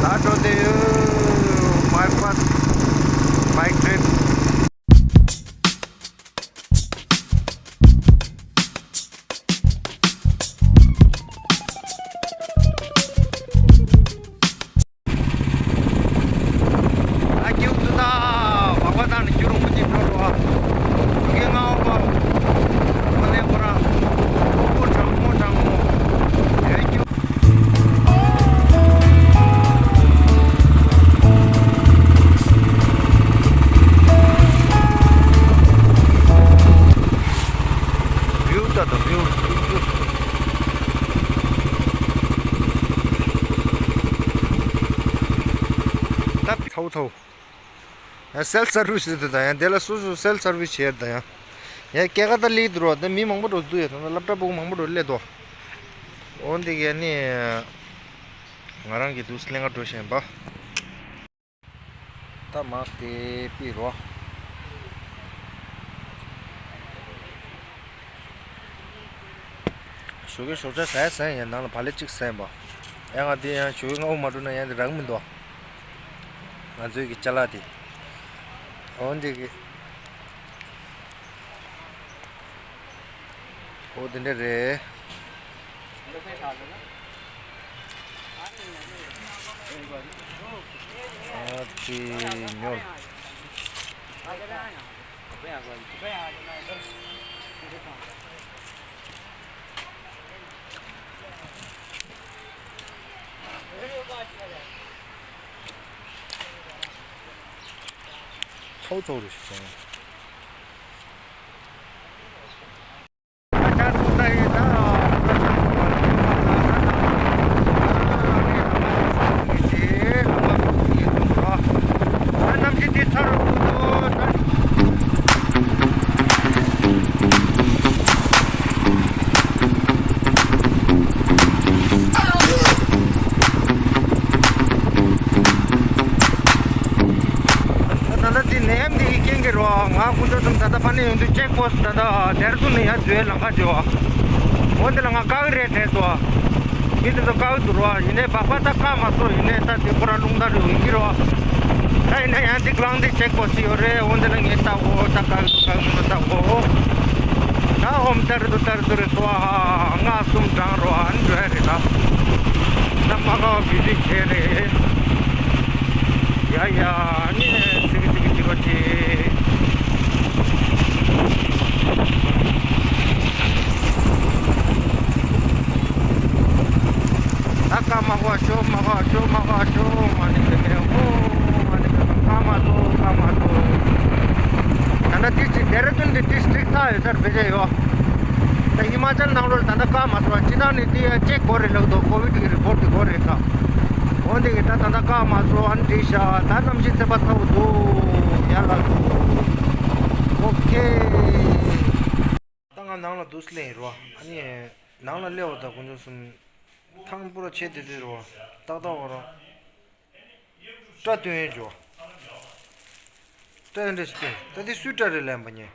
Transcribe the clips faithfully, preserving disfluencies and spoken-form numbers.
ཨ་འགྲོ་དེ་ཡོད། My first bike trip. ཨ་སྐྱིད་པོ་འདུག་ད། བག་པ་བཏང་ནས་སྐྱིད་རུང་པོ་ཅིག་འགྲོ་རོགས། ཨ་ཁྱི་ང་འོ་པ། ཁོ་ནས་ཁོ་རང་ཁོ་ཁོ་གྲང་མོ་གྲང་མོ་ཡོད་སྐྱིད། བིའུ་ད་ད་བིའུ། ད་ཚའོ་ཚའོ། ཡང་སེལ་སར་བི་སི་ཟེར་དུས་ད་ཡང་དེ་ལ་སོ་སོ་སེལ་སར་བི་སི་བྱས་ད་ཡང་། ཡང་སྐྱེད་ཀ་ད་ལི་འདུག་རོ། ད་མི་མང་པོ་འགྲོ་འདུག་ཡ། ད་སློབ་གྲྭ་ཕྲུ་གུ་མང་པོ་འགྲོ་སླེབས་འདུག་འོ་འདི་གས་ནི་ང་རང་གི་དུས་ལེན་ག་འགྲོ་བཞིན་པ། ད་མ་སྟེ་པི་རོ། ཞོགས་ཀས་ཞོགས་ཇ་ཟ་ཡ་ཟ་ཡ་ཡིན། ནང་ལ་བག་ལེབ་གཅིག་ཟ་ཡིན་པ། ཡང་ང་འདི་ཡང་ཞོགས་ཀས་སྔ་པོ་མ་འགྲོ་ན་ཡང་འདི་རག་མི་འདུག་ང་ཚོའི་གི་ཅ་ལག་དེ། འོ་འདི་གི། འོ་འདི་འདྲ་རེད། ཨ་ཙི་ཉོལ། ཚའོ་ཚའོ་རེ་ཞིག་སོང་། ད་ལྟ་འདི་ནད་ཡམས་འདི་གི་རྐྱེན་གྱིས་རོ། ང་དཀོན་མཆོག་གསུམ་ད་ལྟ་ཕ་ནས་ཡོང་དུས་ཅེག་པོ་སི་ཊི་ད་ལྟ་ལྡེ་ར་ལྡུན་ནས་ཡར་འཛུལ་བའི་ལམ་ཁ་འགྱོ། འོ་འདི་ལ་ང་བཀག་གི་རེད་དྲན་སོང་། མི་དེ་ཚོ་བཀག་གི་འདུག་རོ། ཡིན་ནའི་སྦག་སྦག་ད་བཀག་མ་སོང་། ཡིན་ནའི་ད་དེ་ཁོ་རང་རླུང་རྟ་རེ་ཡིན་གྱི་རོ། ད་ཡིན་ན་ཡང་འདི་གླང་འདི་ཅེག་པོ་སི་ཊི་ཡོད་རེད། འོ་འདི་ལ་ངས་ལྟ་གོ། ད་བཀག་གི་འདུག་བཀག་གི་མི་འདུག་ལྟ་གོ། ད་ཧོམ་ཏ་རི་དུ་ཏ་རི་དུ་རི་སོ་ཧ་ང་གསུམ་གྲང་རོ་ཨ་ནི་འགྲོ་ཡ་རེད་ད། ད་མ་ག་བ་བི་བི་ཁེ་རེད། ཡ་ཡ་ཨ་ནི་ཚིག་ཚིག་ཅི་གོ་ཅི། ད་ཀ་མ་གོ་ཤོ་མ་གོ་ཤོ་མ་གོ་ཤོ་མ་ནི་དེ་མེད་ཧོ་མ་ནི་དེ་མེད་ཀ་མ་ཏོ་ཀ་མ་ཏོ། ད་ལྟ་དེ་ཅི་ལྡེ་ར་ལྡུན་དེ་ཏི་སི་ཊིག་ཚ་ཡོད་སར་བེད་སྤྱད་ཡོད། ད་ཧི་མ་ཅལ་ནང་ལོགས་ལ་ད་ལྟ་བཀག་མ་སོང་། སྤྱི་བཏང་ནས་དེ་ཡ་ཅེག་དགོས་རེད་ལབ་འདུག་ཀོ་བིད་ཀྱི་རི་པོར་ཊི་དེ་དགོས་རེད་ད། འོན་ཏེ་གི་ད་ད་ལྟ་བཀག་མ་སོང་། ཨ་ནི་འགྲིག་ཤག་ད་གནམ་གཤིས་ཚན་པ་ཚ་བོ་འདུག་ཡ་ལ་འདུག་ཨོ་ཁེ། ད་ང་ནང་ལ་འདུག་སླེབས་ཡིན་རོ། ཨ་ནི་ནང་ལ་སླེབས་པ་ད་དཀོན་མཆོག་གསུམ། ཐང་པུ་ར་ཆེ་དེ་དེ་རོ། ཏག་ཏག་བ་རོ། སྐྲ་སྟོན་ཡས་འཇོ། སྐྲ་ཡང་འདྲ་ཞིག་སྟོན། ད་དེ་སུའི་སྐྲ་རེད་ལབ་པ་ཉེ།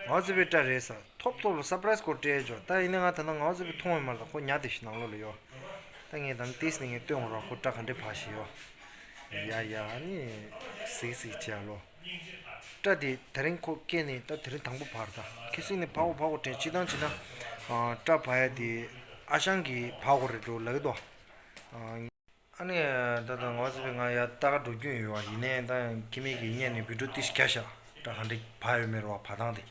ང་ཚོ་པའི་སྐྲ་རེད་ས། ཐོབ་ཐོབ་ལ་སར་པ་རའི་སི་སྐོར་སྤྲད་འཇོ། ད་ཡིན་ན་ང་ད་ནང་ང་ཚོ་པའི་མཐོང་ཡོད་མ་རེད། ད་ཁོ་ཉལ་བསྡད་ཤག་ནང་ལོགས་ལ་ཡོད། ད་ངས་ད་ནང་ཏིས་ནས་ངས་སྟོན་འོང་རོགས། ཁོ་སྐྲ་ག་འདྲས་བག་ཞིག་ཡོད། ཡ་ཡ་ཨ་ནི་སིག་སིག་བྱས་ལོ། སྐྲ་དེ་དེ་རིང་ཁོ་སྐྱེས་ནས་ད་དེ་རིང་དང་པོ་བར་ད་ཁེ་སིག་ནས་བག་གོ་བག་གོ་དྲན། སྤྱི་བཏང་བྱས་ན་སྐྲ་བག་ཡ་དེ་ཨ་ཞང་གིས་བག་གོ་རེད་འགྲོ་ལབ་ཀྱི་འདུག་ཨ་ནི་ད་ལྟ་ང་ཚོ་ང་ཡ་ལྟ་ག་འགྲོ་རྒྱུ་ཡོད་བ། ཡིན་ནའི་ད་ཁྱིམ་མི་གིས་བརྙན་ནས་བི་ཌིའོ་ཏིས་རྒྱག་ཤག་སྐྲ་ག་འདྲ་བག་ཡོད་མེད་རོ་བ། བག་སྟངས་དེ་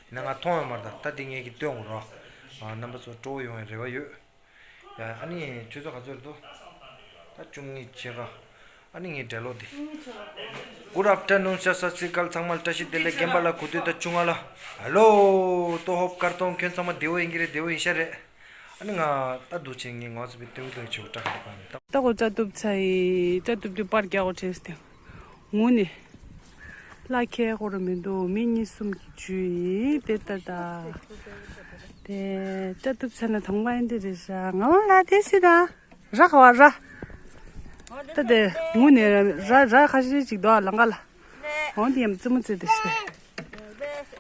ཡིན་ན་ང་མཐོང་ཡོད་མ་རེད། ད་ད་དེ་ངས་ཀྱི་སྟོན་དགོས་རོ། རྣམ་པ་ཚོ་སྤྲོ་བོ་ཡོང་བའི་རེ་བ་ཡོད། ཡ་ཨ་ནི་ཆུ་ཚོད་ག་ཚོད་རེད་དོ། ད་བཅུ་གཉིས་ཕྱེད་ཀ་ཨ་ནི་ངའི་འབྲེལ་ལོ་དེ། Good afternoon sir. སྟག་ཚང་མ་ལ་བཀྲ་ཤིས་བདེ་ལེགས། རྒན་པ་ལགས་གོ་ཐོས་ད་བཅུ་ལྔ་ལ། ཧ་ལོ། ཏོ་ཧོབ་ཀར་ཏོང་ཁྱོད་ཚང་མ་བདེ་བོ་ཡིན་གྱི་རེད། བདེ་བོ་ཡིན་ཤག་རེད། ཨ་ནི་ང་ད་འདུག་ཆེ་ངས་ང་ཚོ་པའི་ཏེའུ་ཏེའུ་ཆེ་བོ་སྐྲ་ག་འདྲ་བག་ནི་ད། ད་གོ་སྐྲ་གཏུབ་ཚར་ཡིན། སྐྲ་གཏུབ་དུས་པར་རྒྱག་གོ་དྲན་སྟེ། ངུ་ནི། ལ་ཁྱེད་ཁོ་ར་མི་འདུག་མི་གཉིས་གསུམ་གྱི་ཇུས་ཡིན་དེ་ལྟ་ད། དེ་སྐྲ་གཏུབ་ཚར་ན་དང་པ་ཡིན་དེ་རེད་ཤག་ང་ལ་དེ་སྲིད་ད། ར་ཁ་བ་ར། ད་དེ་ངུ་ནི་ར་ར་ཁ་ཤས་ཅིག་འདུག་ལང་ཀ་ལ། འོང་དེ་ཡམ་ཙི་མོ་ཙི་དེ་སྲིད།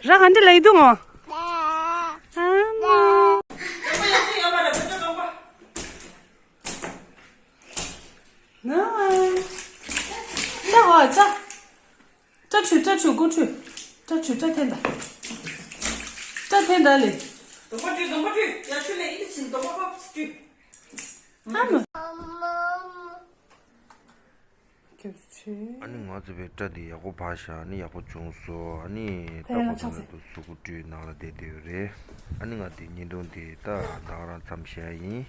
ར་ག་འདྲ་ལ་ཡི་འདུག་ངོ་། ཨ་མ། ང་ཨ། ཅ་ཧོ་ཅ། ཏྲ་ཆུ་ཏྲ་ཆུ་ཀུ་ཆུ། ཏྲ་ཆུ་ཏྲ་འཐེན་ད། ཏྲ་འཐེན་ད་ལེ། གདོང་པ་བཀྲུས། གདོང་པ་བཀྲུས། ཡ་ཆུ་ལེ་ཨི་ལི་ཆིན་གདོང་པ་ཕབ་བཀྲུས། ཨ་མ། སྐྱབས་ཆེ། ཨ་ནི་ང་ཚོ་བའི་སྐྲ་འདི་ཡག་པོ་བག་ཤག་ཨ་ནི་ཡག་པོ་བྱུང་སོང་། ཨ་ནི་ད་ཁོ་ཚོ་ལ་དུ་གཟུགས་པོ་བཀྲུས་ནང་ལ་བསྡད་བསྡད་ཡོད་རེད། ཨ་ནི་ང་འདི་བརྙན་ཐུང་འདི་ད་ད་ག་རང་མཚམས་བཞག་ཡིན།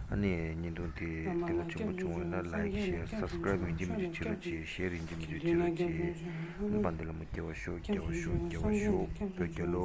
ཨ་ནི་བརྙན་ཐུང་འདི་བདེ་པོ་ཆེན་པོ་བྱུང་བས་ན་ལའིཀ་ཤེར་སབ་སི་ཀ་རའིབ་ཡིན་གཅིག་མིན་གཅིག་བྱེད་རོགས་གྱིས། ཤེར་ཡིན་གཅིག་མིན་གཅིག་བྱེད་རོགས་གྱིས། ཨ་ནི་བན་དེ་ལ་མ་སྐྱེ་བ་ཤོག་སྐྱེ་བ་ཤོག་སྐྱེ་བ་ཤོག་བོད་རྒྱལ་ལོ།